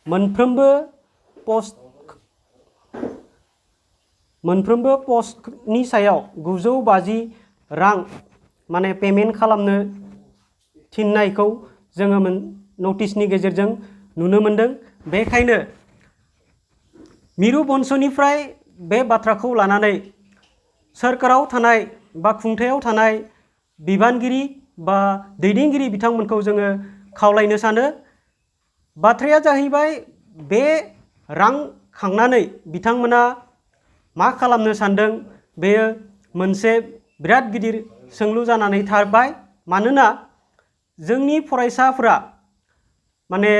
मोनफ्रोमबो पस्टनि सायाव 950 रां माने पेमेन्ट खालामनो थिननायखौ जोङो नटिसनि गेजेरजों नुनो मोनदों। बेखायनो मिरु बंस'निफ्राय बे बाथ्राखौ लानानै सोरखाराव थानाय बा खुंथायाव थानाय बिबानगिरि बा दैदेनगिरि बिथांमोनखौ जोङो खावलायनो सानो। बाथ्राया जाहैबाय बे रां खांनानै बिथांमोना मा खालामनो सानदों बेयो मोनसे बिराद गिदिर सोंलु जानानै थाबाय। मानोना जोंनि फरायसाफोरा माने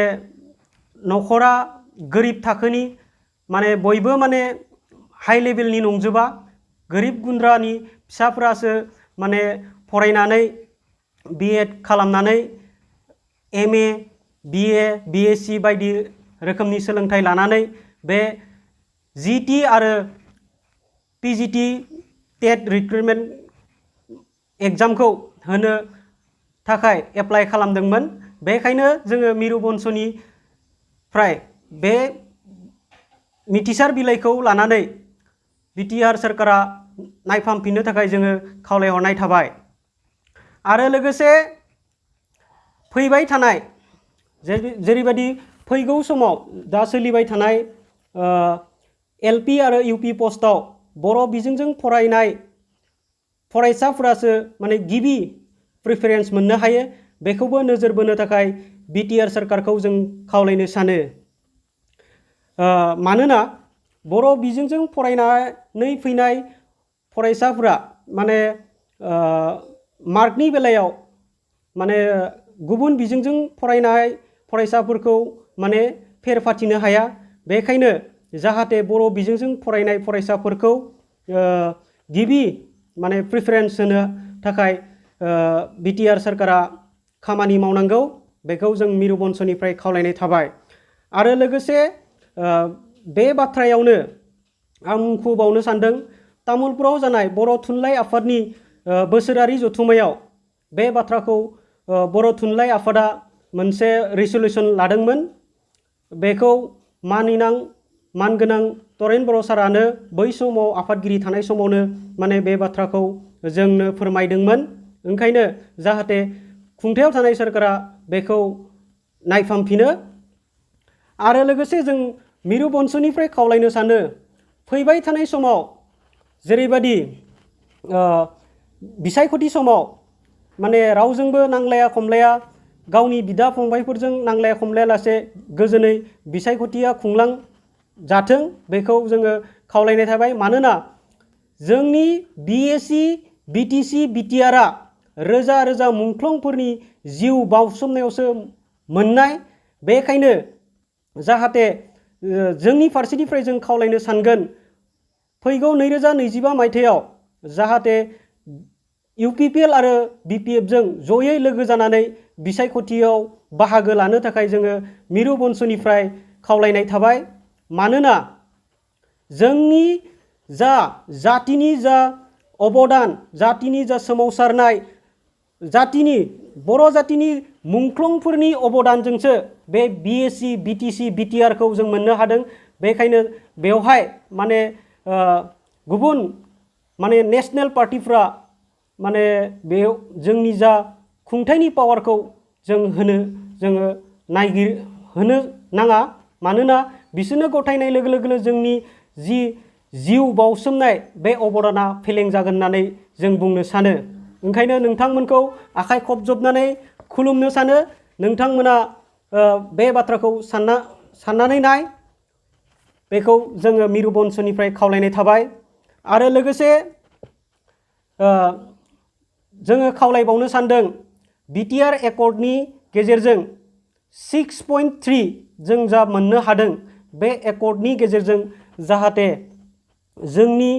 न'खरा गोरिब थाखोनि माने बयबो माने हाई लेभेलनि नंजोबा, गोरिब गुन्द्रानि फिसाफोरासो माने फरायनानै BEd खालामनानै MA, BA, BSc बायदि रोखोमनि सोलोंथाइ लानानै बे GT आरो PGT टेट रिक्रुटमेन्ट एग्जामखौ होनो थाखाय एप्लाइ खालामदोंमोन। बेखायनो जोङो मिरु बंस'निफ्राय बे मिथिसार बिलाइखौ लानानै बिटिआर सोरखारा नायफामफिननो थाखाय जोङो खावलायहरनाय थाबाय। आरो लोगोसे फैबाय थानाय जेरैबायदि फैगौ समाव दा सोलिबाय थानाय LP आरो UP पस्टआव बर' बिजोंजों फरायनाय फरायसाफोरासो माने गिबि प्रिफारेन्स मोननो हायो। बेखौबो नोजोर बोनो थाखाय बिटिआर सोरखारखौ जों खावलायनो सानो। मानोना बर' बिजोंजों फरायनानै फैनाय फरायसाफोरा माने मार्कनि बेलायाव माने गुबुन बिजोंजों फरायनाय फरायसाफोरखौ माने फेर फाथिनो हाया। बेखायनो जाहाथे बर' बिजोंजों फरायनाय फरायसाफोरखौ गिबि माने प्रिफारेन्स होनो थाखाय बिटिआर सोरखारा खामानि मावनांगौ। बेखौ जों मिरु बंस'निफ्राय खावलायनाय थाबाय। आरो लोगोसे बे बाथ्रायावनो आं मुंख'बावनो सानदों, तामुलपुराव जानाय बर' थुनलाइ आफादनि बोसोरारि जथुम्मायाव बे बाथ्राखौ बर' थुनलाइ आफादा मोनसे रिजलिउसन लादोंमोन। बेखौ मानगोनां तरेन बर' सारानो बै समाव आफादगिरि थानाय समावनो माने बे बाथ्राखौ जोंनो फोरमायदोंमोन। ओंखायनो जाहाथे खुंथायाव थानाय सोरखारा बेखौ नायफामफिनो। आरो लोगोसे जों मिरु बंस'निफ्राय खावलायनो सानो फैबाय थानाय समाव जेरैबायदि बिसायख'थि समाव माने रावजोंबो नांलाया खमलाया, गावनि बिदा फंबायफोरजों नांलाया खमलायालासे गोजोनै बिसायख'थिया खुंलांजाथों बेखौ जोङो खावलायनाय थाबाय। मानोना जोंनि BSc, BTC, BTRआ रोजा रोजा मुंख्लंफोरनि जिउ बाउसोमनायावसो मोननाय। बेखायनो जाहाथे जोंनि फारसेनिफ्राय जों खावलायनो सानगोन फैगौ 2025 मायथाइयाव जाहाथे UPPL आरो BPFजों जयै लोगो जानानै बिसायख'थियाव बाहागो लानो थाखाय जोङो मिरु बंस'निफ्राय खावलायनाय थाबाय। मानोना जोंनि जा जातिनि जा अबदान, जातिनि जा सोमावसारनाय, जातिनि बर' जातिनि मुंख्लंफोरनि अबदानजोंसो बे BSc, BTC, BTRखौ जों मोननो हादों। बेखायनो बेवहाय माने गुबुन माने नेशनेल पार्टिफ्रा माने बेयाव जोंनि जा खुंथायनि पावारखौ जोङो होनो नाङा। मानोना बिसोरनो गथायनाय लोगो लोगोनो जोंनि जि जिउ बाउसोमनाय बे अबदाना फेलें जागोन होननानै जों बुंनो सानो। ओंखायनो नोंथांमोनखौ आखाइ खबजबनानै खुलुमनो सानो। नोंथांमोना बे बाथ्राखौ साननानै नाय, बेखौ जोङो मिरु बंस'निफ्राय खावलायनाय थाबाय। आरो लोगोसे जोङो खावलायबावनो सानदों बिटिआर एकर्डनि गेजेरजों 6.3 जों जा मोननो हादों बे एकर्डनि गेजेरजों जाहाथे जोंनि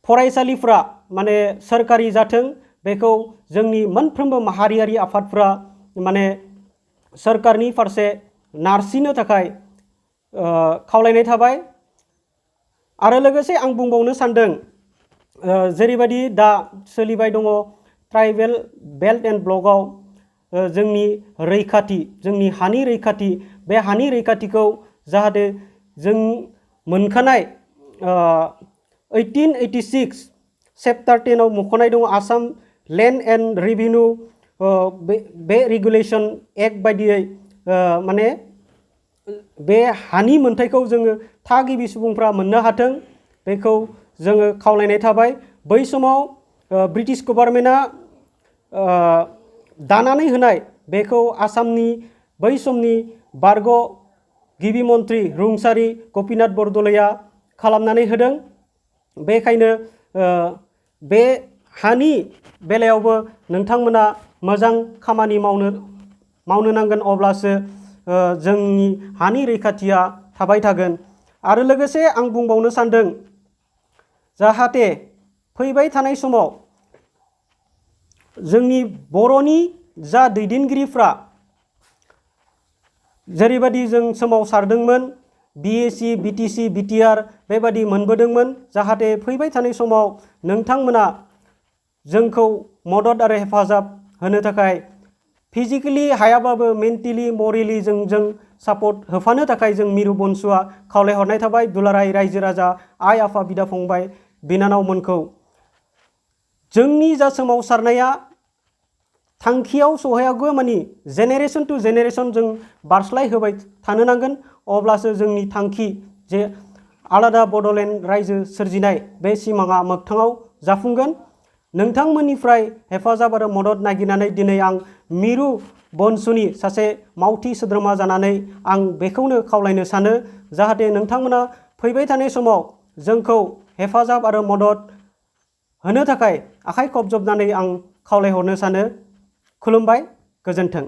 फरायसालिफ्रा माने सोरखारि जाथों, बेखौ जोंनि मोनफ्रोमबो माहारियारि आफादफ्रा माने सोरखारनि फारसे नारसिननो थाखाय खावलायनाय थाबाय। आरो लोगोसे आं बुंबावनो सानदों जेरैबायदि दा सोलिबाय दङ ट्राइबेल बेल्ट एन्ड ब्लकआव जोंनि रैखाथि, जोंनि हानि रैखाथि, बे हानि रैखाथिखौ जाहाथे जों मोनखानाय 1886 चेप्टार 10 आव मख'नाय दङ आसाम लेन्ड एन्ड रेभिनिउ बे रेगुलेशन एक्ट बायदियै माने बे हानि मोन्थायखौ जोङो थागिबि सुबुंफ्रा मोननो हाथों, बेखौ जोङो खावलायनाय थाबाय। बै समाव ब्रिटिश गभर्नमेन्टआ दानानै होनाय बेखौ आसामनि बै समनि बारग' गिबि मन्थ्रि रुंसारि गपिनाथ बरदलैया खालामनानै होदों। बेखायनो बे हानि बेलायावबो नोंथांमोना मोजां खामानि मावनो नांगोन, अब्लासो जोंनि हानि रैखाथिया थाबाय थागोन। आरो लोगोसे आं बुंबावनो सानदों, जाहाथे फैबाय थानाय समाव जोंनि बर'नि जा दैदेनगिरिफ्रा जेरैबायदि जों सोमावसारदोंमोन, BAC, BTC, BTR बेबादि मोनबोदोंमोन, जाहाथे फैबाय थानाय समाव नोंथांमोना जोंखौ मदद आरो हेफाजाब होनो थाखाय फिजिकेलि हायाबाबो मेन्टेलि मरेलि जों सापर्ट होफानो थाखाय जों मिरु बनसुआ खावलायहरनाय थाबाय। दुलाराय रायजो राजा, आइ आफा, बिदा फंबाय, बिनानावमोनखौ जोंनि जा सोमावसारनाया थांखियाव सहैयागौ मानि जेनेरेशन टु जेनेरेशन जों बारस्लाय होबाय थानो नांगोन, अब्लासो जोंनि थांखि जे आलादा बड'लेण्ड रायजो सोरजिनाय बे सिमाङा मोगथाङाव जाफुंगोन। नोंथांमोननिफ्राय हेफाजाब आरो मदद नागिरनानै दिनै आं मिरु बनसुनि सासे मावथि सोद्रोमा जानानै आं बेखौनो खावलायनो सानो, जाहाथे नोंथांमोना फैबाय थानाय समाव जोंखौ हेफाजाब आरो मदद होनो थाखाय आखाइ खबजबनानै आं खावलायहरनो सानो। खुलुमबाय, गोजोन्थों।